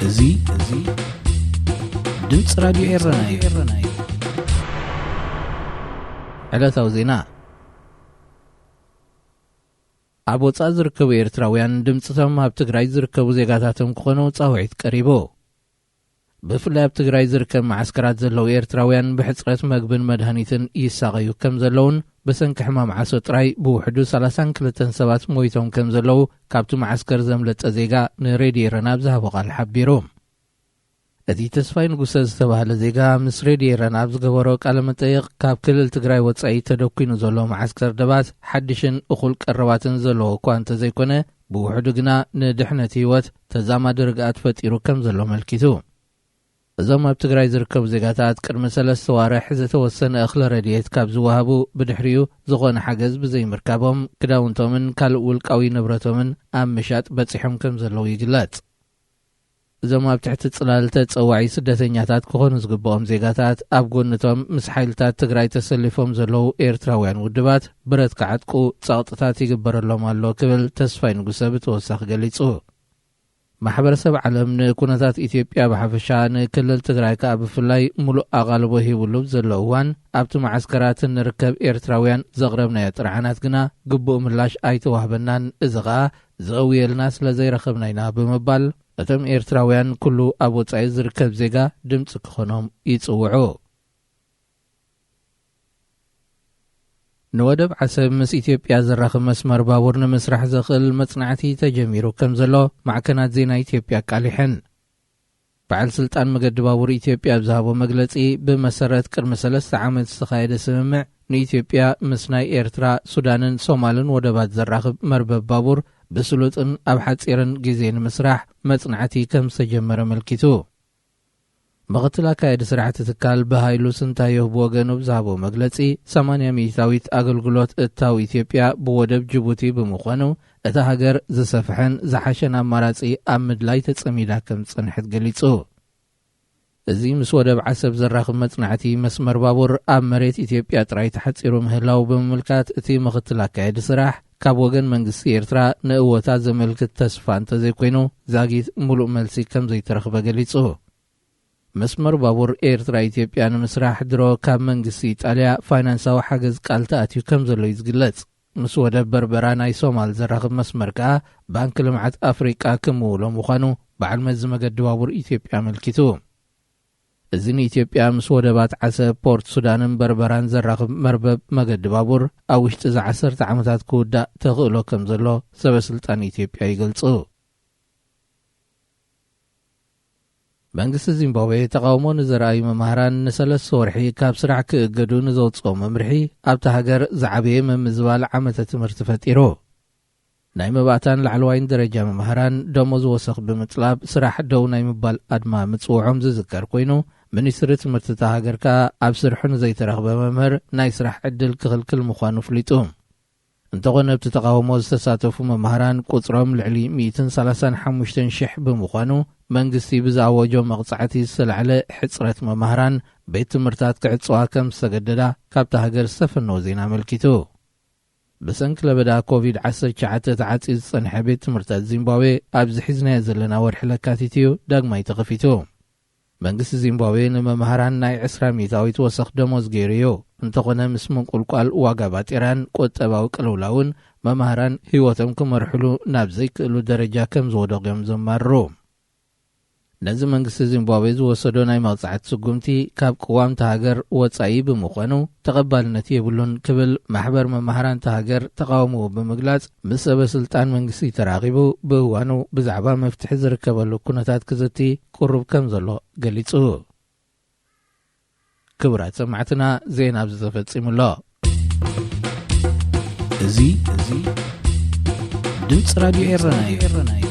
እዚ፣ እዚ ድምፂ ራዲዮ ኤረና እዩ። ዕለታዊ ዜና። ኣብ ወጻኢ ዝርከቡ ኤርትራውያን ድምፅቶም ኣብ ትግራይ ዝርከቡ ዜጋታቶም ክኾኑ ጻውዒት ቀሪቡ። ብፍላይ ኣብ ትግራይ ዝርከብ መዓስከራት ዘለዉ ኤርትራውያን ብሕጽረት መግብን መድሃኒትን ይሳቐዩ ከም ዘለውን ብሰንኪ ሕማም ዓሶ ጥራይ ብውሕዱ ሰላሳን ክልተን ሰባት ሞይቶም ከም ዘለዉ ካብቲ መዓስከር ዘምለጠ ዜጋ ንሬድዮ ኤረና ኣብ ዝሃቦ ቃል ሓቢሩ። እቲ ተስፋይ ንጉሰ ዝተባህለ ዜጋ ምስ ሬድዮ ኤረና ኣብ ዝገበሮ ቃለ መጠይቕ፣ ካብ ክልል ትግራይ ወጻኢ ተደኲኑ ዘሎ መዓስከር ደባት ሓድሽን እኹል ቀረባትን ዘለዎ እኳ እንተዘይኮነ፣ ብውሕዱ ግና ንድሕነት ህይወት ተዛማዲ ርግኣት ፈጢሩ ከም ዘሎ ኣመልኪቱ። እዞም ኣብ ትግራይ ዝርከቡ ዜጋታት ቅድሚ ሰለስተ ዋርሕ ዝተወሰነ እኽለ ረድኤት ካብ ዝወሃቡ ብድሕሪኡ ዝኾነ ሓገዝ ብዘይምርካቦም ክዳውንቶምን ካልእ ውልቃዊ ንብረቶምን ኣብ ምሻጥ በጺሖም ከም ዘለዉ ይግለጽ። እዞም ኣብ ትሕቲ ጽላል ተጸዋዒ ስደተኛታት ክኾኑ ዝግብኦም ዜጋታት ኣብ ጎንቶም ምስ ሓይልታት ትግራይ ተሰሊፎም ዘለዉ ኤርትራውያን ውድባት ብረት ክዓጥቁ ጸቕጥታት ይግበረሎም ኣሎ ክብል ተስፋይ ንጉሰ ብተወሳኺ ገሊጹ። ማሕበረሰብ ዓለም ንኩነታት ኢትዮጵያ ብሓፈሻ፣ ንክልል ትግራይ ከኣ ብፍላይ፣ ሙሉእ ኣቓልቦ ሂቡሉ ዘሎ እዋን፣ ኣብቲ መዓስከራት እንርከብ ኤርትራውያን ዘቕረብናዮ ጥርዓናት ግና ግቡእ ምላሽ ኣይተዋህበናን፣ እዚ ኸኣ ዘእውየልና ስለ ዘይረኸብና ኢና ብምባል፣ እቶም ኤርትራውያን ኩሉ ኣብ ወጻኢ ዝርከብ ዜጋ ድምጺ ክኾኖም ይጽውዑ። ንወደብ ዓሰብ ምስ ኢትዮጵያ ዘራኽብ መስመር ባቡር ንምስራሕ ዘኽእል መጽናዕቲ ተጀሚሩ ከም ዘሎ ማዕከናት ዜና ኢትዮጵያ ኣቃሊሐን። በዓል ስልጣን መገዲ ባቡር ኢትዮጵያ ኣብ ዝሃቦ መግለጺ፣ ብመሰረት ቅድሚ ሰለስተ ዓመት ዝተኻየደ ስምምዕ፣ ንኢትዮጵያ ምስ ናይ ኤርትራ፣ ሱዳንን ሶማልን ወደባት ዘራኽብ መርበብ ባቡር ብስሉጥን ኣብ ሓጺርን ግዜ ንምስራሕ መጽናዕቲ ከም ዝተጀመረ ኣመልኪቱ። ምኽትል ኣካያዲ ስራሕ እቲ ትካል ብሃይሉ ስንታየሁ ብወገኑ ብዝሃቦ መግለጺ፣ ሰማንያ ሚእታዊት ኣገልግሎት እታው ኢትዮጵያ ብወደብ ጅቡቲ ብምዃኑ፣ እታ ሃገር ዝሰፍሐን ዝሓሸን ኣማራጺ ኣብ ምድላይ ተጸሚዳ ከም ዝጸንሐት ገሊጹ። እዚ ምስ ወደብ ዓሰብ ዘራኽብ መጽናዕቲ መስመር ባቡር ኣብ መሬት ኢትዮጵያ ጥራይ ተሓጺሩ ምህላው ብምምልካት፣ እቲ ምኽትል ኣካያዲ ስራሕ፣ ካብ ወገን መንግስቲ ኤርትራ ንእወታ ዘመልክት ተስፋ እንተዘይኮይኑ፣ ዛጊት ሙሉእ መልሲ ከም ዘይተረኽበ ገሊጹ። መስመር ባቡር ኤርትራ ኢትዮጵያ ንምስራሕ ድሮ ካብ መንግስቲ ኢጣልያ ፋይናንሳዊ ሓገዝ ቃል ተኣትዩ ከም ዘሎ እዩ ዝግለጽ። ምስ ወደብ በርበራ ናይ ሶማል ዘራኽብ መስመር ከኣ ባንኪ ልምዓት ኣፍሪቃ ክምውሎ ምዃኑ በዓል መዚ መገዲ ባቡር ኢትዮጵያ ኣመልኪቱ። እዚ ንኢትዮጵያ ምስ ወደባት ዓሰብ፣ ፖርት ሱዳንን በርበራን ዘራኽብ መርበብ መገዲ ባቡር ኣብ ውሽጢ እዚ ዓሰርተ ዓመታት ክውዳእ ተኽእሎ ከም ዘሎ ሰበ ስልጣን ኢትዮጵያ ይገልጹ። መንግስቲ ዚምባብዌ ተቓውሞ ንዘርኣዩ መማህራን ንሰለስተ ወርሒ ካብ ስራሕ ክእገዱ ንዘውጽኦ መምርሒ ኣብታ ሃገር ዝዓበየ ምምዝባል ዓመተ ትምህርቲ ፈጢሩ። ናይ መባእታን ላዕለዋይን ደረጃ መማህራን ደሞዝ ወሰኽ ብምጥላብ ስራሕ ደው ናይ ምባል ኣድማ ምጽውዖም ዝዝከር ኮይኑ፣ ሚኒስትሪ ትምህርቲ እታ ሃገር ከኣ ኣብ ስርሑ ንዘይተረኽበ መምህር ናይ ስራሕ ዕድል ክኽልክል ምዃኑ ኣፍሊጡ። እንተኾነ፣ ኣብቲ ተቓውሞ ዝተሳተፉ መማህራን ቁጽሮም ልዕሊ ሚእትን ሰላሳን ሓሙሽተን ሽሕ ብምዃኑ፣ መንግስቲ ብዝኣወጆ መቕጻዕቲ ዝተላዕለ ሕጽረት መማህራን ቤት ትምህርታት ክዕጽዋ ከም ዝተገደዳ ካብታ ሃገር ዝተፈነወ ዜና ኣመልኪቱ። ብሰንኪ ለበዳ ኮቪድ ዓሰርተ ትሽዓተ ተዓጽዩ ዝጸንሐ ቤት ትምህርታት ዚምባብዌ ኣብዚ ሒዝናዮ ዘለና ወርሒ ለካቲት እዩ ዳግማይ ተኸፊቱ። መንግስቲ ዚምባብዌ ንመማህራን ናይ ዕስራ ሚእታዊት ወሰኽ ደሞዝ ገይሩ እዩ። እንተኾነ፣ ምስ ምንቁልቋል ዋጋ ባጤራን ቁጠባዊ ቅልውላውን፣ መማህራን ህይወቶም ክመርሕሉ ናብ ዘይክእሉ ደረጃ ከም ዝወደቑ እዮም ዘማርሩ። ነዚ መንግስቲ ዚምባብዌ ዝወሰዶ ናይ መቕጻዕቲ ስጉምቲ ካብ ቅዋም እታ ሃገር ወጻኢ ብምዃኑ ተቐባልነት የብሉን ክብል ማሕበር መማህራን እታ ሃገር ተቓውሞኡ ብምግላጽ፣ ምስ ሰበ ስልጣን መንግስቲ ተራኺቡ ብእዋኑ ብዛዕባ መፍትሒ ዝርከበሉ ኩነታት ክዝቲ ቅሩብ ከም ዘሎ ገሊጹ። ክቡራት ሰማዕትና፣ ዜና ኣብዚ ተፈጺሙ ኣሎ። እዚ፣ እዚ ድምፂ ራዲዮ ኤረና እዩ።